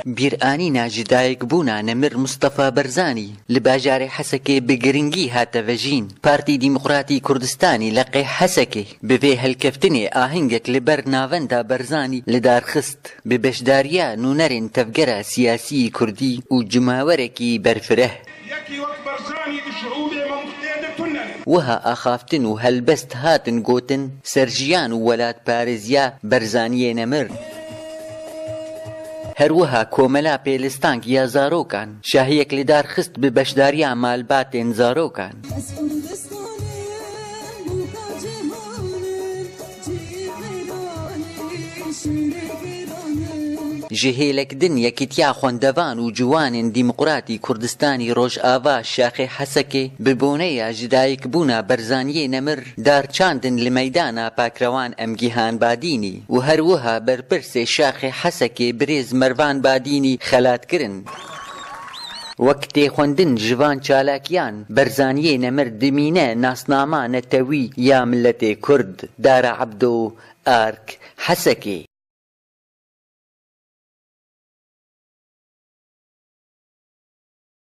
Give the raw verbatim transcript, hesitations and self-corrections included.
Bîranîna ji dayikbûna Nemir Mustafa Barzanî li bajarê Hesekê bi giringî hate vejîn. Partî Demokratî Kurdistanî, L Q Hesekê, bi vê helkeftinê ahengek li ber navenda Barzanî li dar xist, bi beşdariya nûnerên tevgera siyasî kurdî û cimawerekî berfireh. Yekî wek Barzanî di şiûbê mintîqê de tune ne. Wiha axaftin û helbest hatin gotin ser jiyan û welatparêziya Barzaniyê Nemir. Her wiha komela pêlistang ya zarokan, şahiyek li dar xist bi beşdariya malbatên zarokan. Ez Kurdistanim, bu ka cihanim, cî qeyranê, şîrê qeyranê. Ji hêlek din Yekîtiya Xwendevan û Ciwanên Demokratî Kurdistanî Rojava Şaxê Hesekê bi boneya ji dayikbûna Barzaniyê Nemir dar çandin li meydana Pakrewan Emgihan Badînî û her wiha berpirsê Şaxê Hesekê birêz Mervan Badînî xelat kirin. Wek tê xwendin ji van çalakiyan, Barzaniyê Nemir dimîne nasnama netewî ya miletê Kurd. Dara Ebdo, Ark, Hesekê.